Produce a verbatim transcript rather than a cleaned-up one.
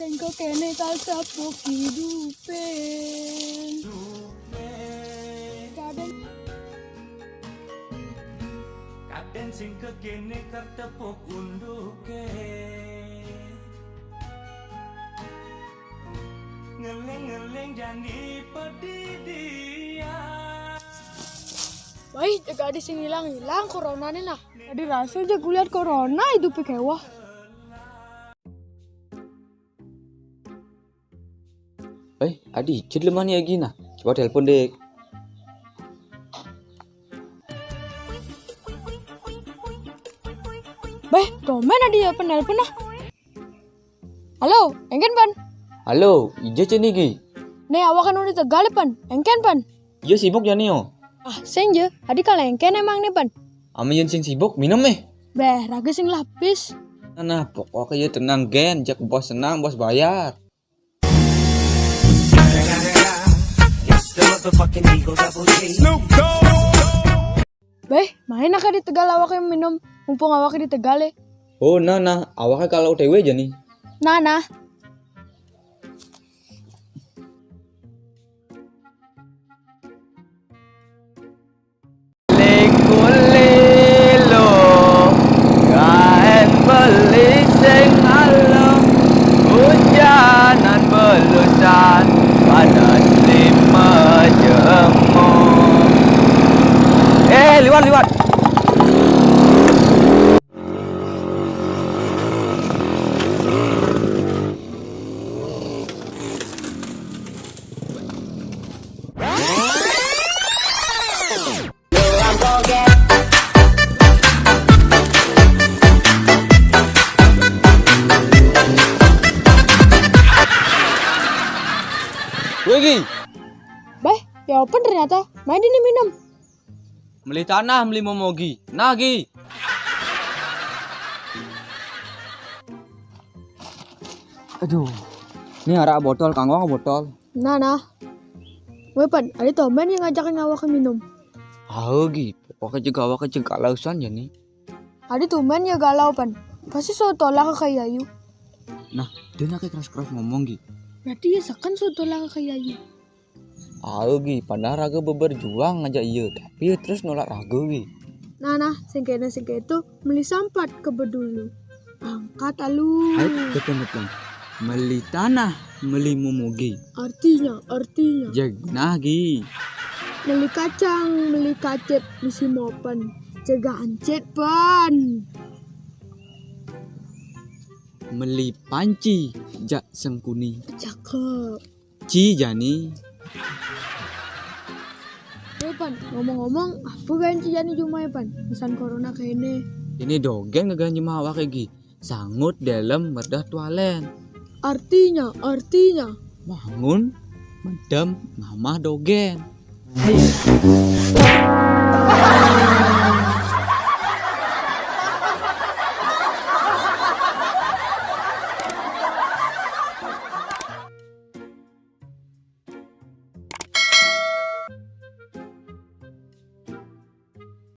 Sing kéné katepuk idupé. Kadén Kadén sing kéné katepuk unduké. Ngeling-ngeling jani pedidian. Baé, jeg adi sing ilang-ilang coronané nah. Adi rasa jeg kulihat corona idupé kéweh. Eh, adi, icet lemah ni agi nah. Coba telepon deh. Baé, tumben adi ya penelpon nah. Halo, éngkén pan? Halo, ija ceni gi. Né awaké nu di Tegal pan, éngkén pan? Ija sibuk jani yo. Ah, sing ja, adi kal éngkén emang né pan. Ame yén sing sibuk, minum méh. Béh, raga sing lapis. Nah, nah, pokoknya ya tenang gén, jak bos senang, bos bayar. Baé, main aké di Tegal awaké minum, mumpung awaké di Tegal ya. Oh, nah, nah, awaké kalau O T W jani. Nah, nah. Lingkulilo, gaén beli sing alem, hujanan belusan, panas lima jemur. Eh, liwat, liwat. Wégi. Baé, ya open ternyata. Main ini minum. Meli tanah, meli momogi. Nah, Gi. Aduh. Ini arak botol, kanggo botol. Nah, nah. Wéh pan, adi tumben ya ngajak awaké minum. Ah, Gi. Pokoknya juga awaké juga lausan jani. Adi tumben ya galau pan. Pasti so tolak ka Yayu. Nah, dia nak keras-keras ngomong, Gi. Berarti ya seken so tolak ka Yayu. Ayo, Gi, padahal raga beberjuang ngajak iya, tapi ya terus nolak raga, Gi. Nah, nah, sing kéné sing kéto, meli sampat ke bedulu. Angkat alu. Hai, betul betul. Meli tanah, meli momogi. Artinya, artinya. Jeg nah, Gi. Meli kacang, meli kacit, misi mopen. Cegah ancit pan. Meli panci, jak sengkuni. Cakep. Ci jani. Wéh pan, ngomong-ngomong, apa gaén ci jani jumai pan? Pesan corona kéné. Ini dogén ngegaén jumai awaké, Gi. Sangut, delem, merdah, tualen. Artinya, artinya. Mangun, medem, ngamah dogén.